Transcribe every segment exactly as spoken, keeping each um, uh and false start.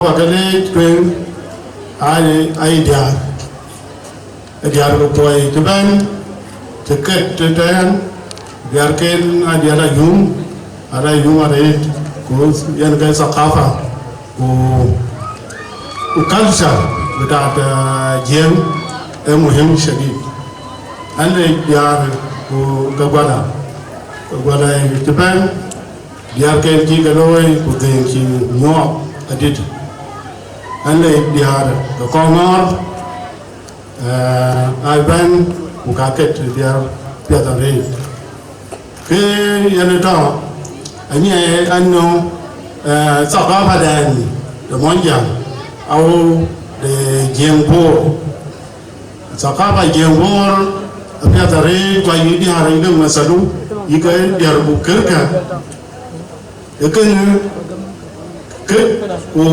Ba ke leec tueŋ, ai, ai diäär. Ë diäär ke tuɔi cï bɛ̈n, cï ket tëtɛ̈ɛ̈n, diäärken aa diäär ayum, aa diäär ayum arëët, ku yen ke thakafa, ku, ku culture bitaat, eh, Jiëŋ, ee muhim shadid. An leec diäär ku ke guala, ke guala cï bɛ̈n, diäärken cï ke looi, ku dhëëŋ cï nyuɔɔth adït. An leec diäär ke kɔŋɔɔr, eh, aa bɛ̈n, ku ka ket diäär piɛth arëët. Ke yen ë tɔ̈, anyiɛɛi an nɔŋ, eh, thakafa dɛn de Muɔnyjäŋ, au de Jiëŋ Bor. Thakafa Jiëŋ Bor apiɛth arëët, ku ayï diäär yï ke masalu, yï ke diäär ku kërkë. Ee kënë kët ku,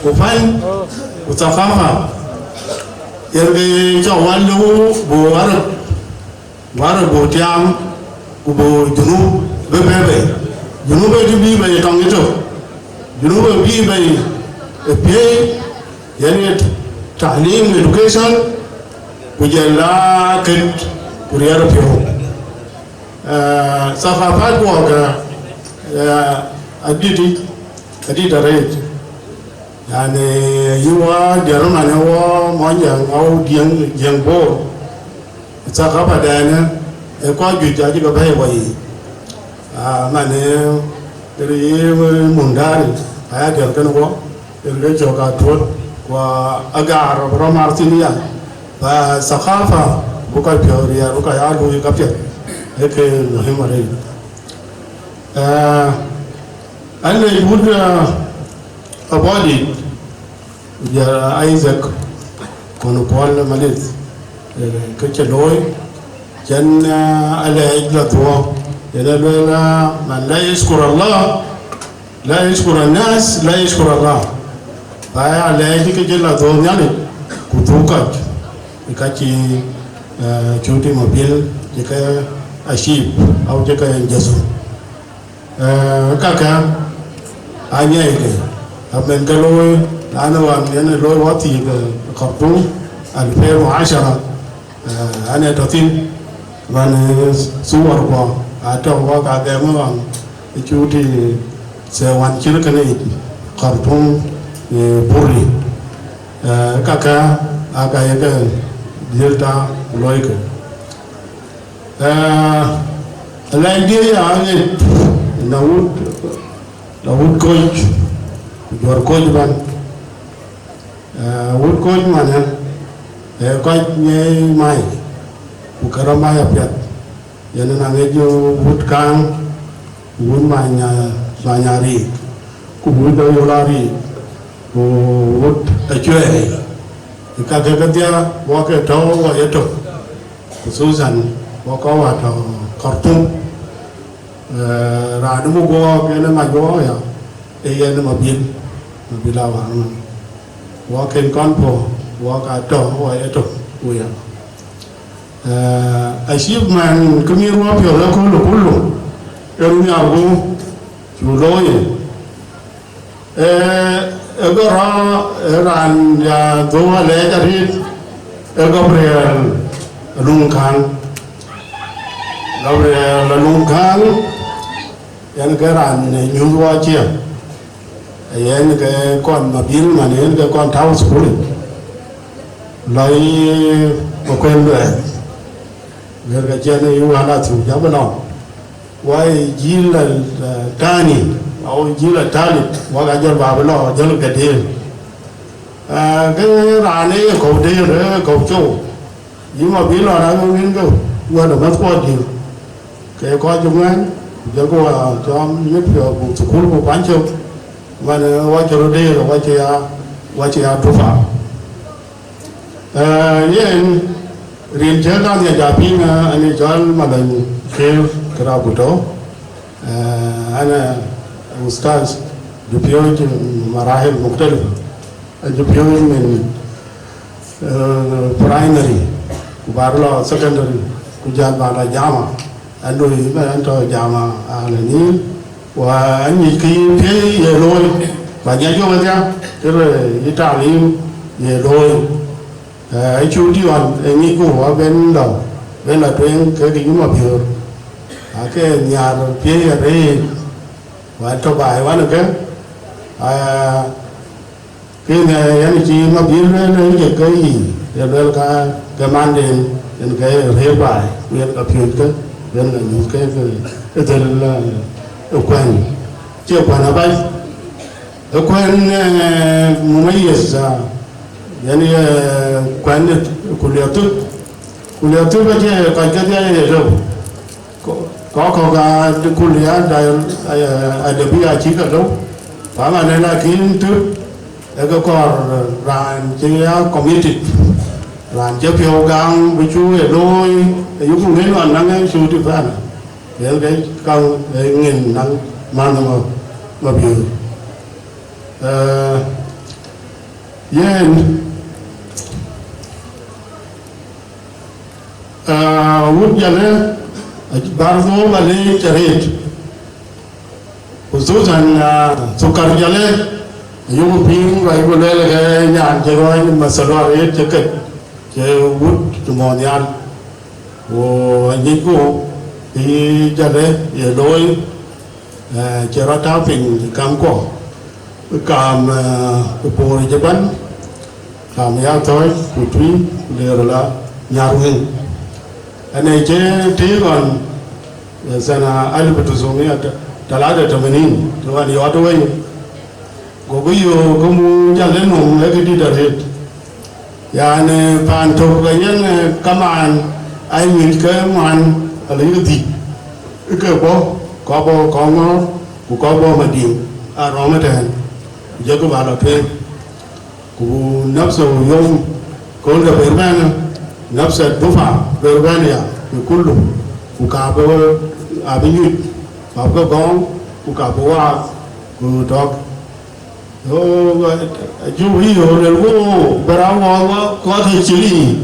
ku pany, ku thakafa, yen ke cɔk wal lëu bï Arab, bï Arab bï tiaam, ku bï Junub bï bɛ̈ɛ̈i bei. Junub ë bï bei tɔŋ ëtök. Junub ë bï bei ë piëëi, yani taalim, education, ku jɔl la kët ku riɛl piɔ̈u. Eh, thakapat guɔ ke, eh, adït, adït arëët. Yani, yï wɔ Jerman, wɔ Muɔnyjäŋ, au Jiëŋ, Jiëŋ Bor. Thakafa dɛn ë kɔc juëc acï ke bɛ̈ɛ̈i wɔ yiic. Ah, man ë, kërë yï Mundari, aya diɛl kënë wɔ, yen ke cök atuɔ̈t, ku agaar rɔt mar thïn ya. Fa thakafa, bï kɔc piɔ̈u riɛɛr, bï kɔc aa luui kapiɛth, ee ke muhim arëët. Eh, an leec wut, eh, Abɔ̈dït, ku jɔl Isaac, ku Kuɔl Malith, eh, ke cï looi, cïn, eh, alɛɛc la dhuɔ̈k, yen ë lueel, eh, man la yashkur Allah, la yashkur annas, la yashkur Allah. Ba ya alɛɛc ke cï la dhuɔ̈k Nhialic, ku dhuk kɔc, ë ka cï, eh, Cuti Mabil, cï ke achieve, au cï ke enjazu. Eh, kaka, anyiɛɛi ke, amɛn ke looi, lanë ɣɔn yen ë looi wɔ thiëëk, eh, Khartoum, alfen wa ashara, eh, an ë tɔ̈ thïn, man, eh, suwar kuɔ, atɔ̈ wɔ ka gɛm ɣɔn, ë Cuti, se wan cïn kënë yic, Khartoum, eh, Burri. Eh, kaka, aka ye ke dhiël ta looi ke. Eh, alɛɛc diëëc ya aŋic, na wut, na wut koc, ku juɔ̈r koc ëbɛ̈n. Eh, wut koc manë, ee kɔc nyiɛɛi mai, ku ke rɔt mai apiɛth. Yen ë na ŋic wut kaaŋ, ku wut many, many ariik, ku wut ayol ariik, ku wut acuɛɛi. Ë kakë kedhia, wɔ ke tɔ̈u wɔ ye tök. Khususan, wɔ kɔc wa tɔ̈ Khartoum, eh, raan ë muk wɔ, yen ë mac wɔ ya, ee yen ë Mabil, Mabil Awar man. Wɔ kën kɔn puɔ̈u, wɔ ka tɔ̈ wɔ ye tök, wɔ ya. Eh, achievement kë mïth wɔ piɔ̈ɔ̈th ëkööl ë kulu, ee run nhiaar gup, cuk looi. Ee, ee gɔ̈rɔ, ee raan ya dhou alɛɛc arëët, ee Gabriel Aluŋ Kääŋ. Gabriel Aluŋ Kääŋ, yen ke raan ë nyuth wɔ cië. Yen ke kɔn Mabil man, yen ke kɔn tääu thukul. Lɔ yï Makuën Luɛɛl. Ɣer ke cïn yï wään athiu jam ënɔɔnë. Wa ye jil, eh, tani, au jil atalith, wa ka jɔl ba bï lɔ jɔl ke dëër. Eh, ke raan ë ye kɔ̈u dëër, ë kɔ̈u cou. Yï Mabil lɔ raan ŋic ke, wën ë mäth kuɔ dïïr. Ke kɔc ë ŋuɛ̈ɛ̈n, ku jɔlku wa cɔm mit piɔ̈ɔ̈th, ku thukul ku kuany cök. Man, eh, wa cï röt dëër, wa cï ya, wa cï ya tupa. Eh, yen, rin cï ka nhiac a piŋ, eh, ani cɔl Malany Kiir Kiraguto, eh, ana ustaz, jɔ piööc marahil mukhtalif, jɔ piööc min, eh, primary, ku bar lɔ secondary, ku jal ba lɔ jama. An looi ëmɛn, an tɔ̈ jama Al Nil, wa an ŋic kë yï piëëi ye looi, ba ŋiɛc yök ëthiä. Kërë yï talim ye looi, ë cuk diɔn ë ŋic ku wä ben lɔ, ben lɔ tueŋ kek yï Mabiöör. Ake nhiar piëëc arëët, wä tɔ baai wän ke, aa, kënë yɛn cï Mabiöör lueel ë jëk ke yic, ye lueel ka ke manden, yen ke rëër baai, ku yen ka piööc ke, yen ka nyuth ke, ke ë dhël, ë kuɛ̈n, cie kuɛ̈n abac. Ë kuɛ̈n, eh, mum ayes, ah, yani, eh, kuɛ̈n kuliathip. Kuliathip acie kɔc kedhie ye lëu. Kɔ-, kɔc kɔ̈k aa kulia da, eh, adabi acï ke lëu. Ku aŋa ne lakin tip, ë ke kɔɔr raan cï ya committed. Raan cï piɔ̈u gaŋ bï cu ye looi, ë yuku ŋën ɣɔn naŋ ë cu defend. Yen ke kaŋ ë ŋën naŋ man ŋö Mabiöör. Eh, yen, eh, wut Jalë, bar dhuɔ̈k alec arëët. Khususan, eh, Thukar Jalë, ayuku piŋ, ayuku lueel ke nyan cï rɔ̈ɔ̈ny mathal arëët cï kek, cï wut cï mɔ̈ɔ̈th nhial. Ku anyicku, bï Jalë ye looi, eh, cï rɔt tääu piny kamkuɔ, kam, eh, Bor ëbɛ̈n, kam ya Thɔ̈ɔ̈c, ku Tuï, ku le röt la Nyarweŋ. Ënë cï tëëk ɣɔn, eh, sana alif tisumia talata tamanin, të ɣɔn yɔt wei. Gokï yöök ke mum Jalë nɔm ë këdït arëët. Yani, paan tök ke yen, eh, kamaan, aa wïc ke ŋuan, alëu dhïc. Ë ke bɔ̈, kɔc bɔ̈ Kɔŋɔ̈ɔ̈r, ku kɔc bɔ̈ Madiŋ, aa rɔ̈m ëtɛ̈ɛ̈n, ku jɔkï bä lɔ tueŋ. Ku nafsa yom, kööl de ber bɛ̈n, nafsa dufa ber bɛ̈n ya, ku kulu, ku ka bï, abï nyuc, ku abï ke gɔ̈ɔ̈ŋ, ku ka bï waak, ku tɔ̈k. Yo, ajuk yï yo lel ku bï raan wɔ, wɔ, wɔ ke cili.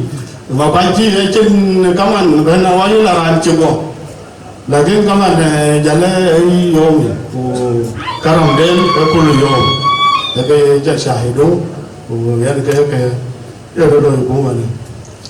Ma kuany cï ëcïn kaman bɛ̈n awɔ yï la raan cï guɔ. Lakin kaman, eh, Jalë ë yom, ku karam den ë kulu yom. Ë ke jɔ shahidu, ku yen ke, ke, ye röt looi ku mani.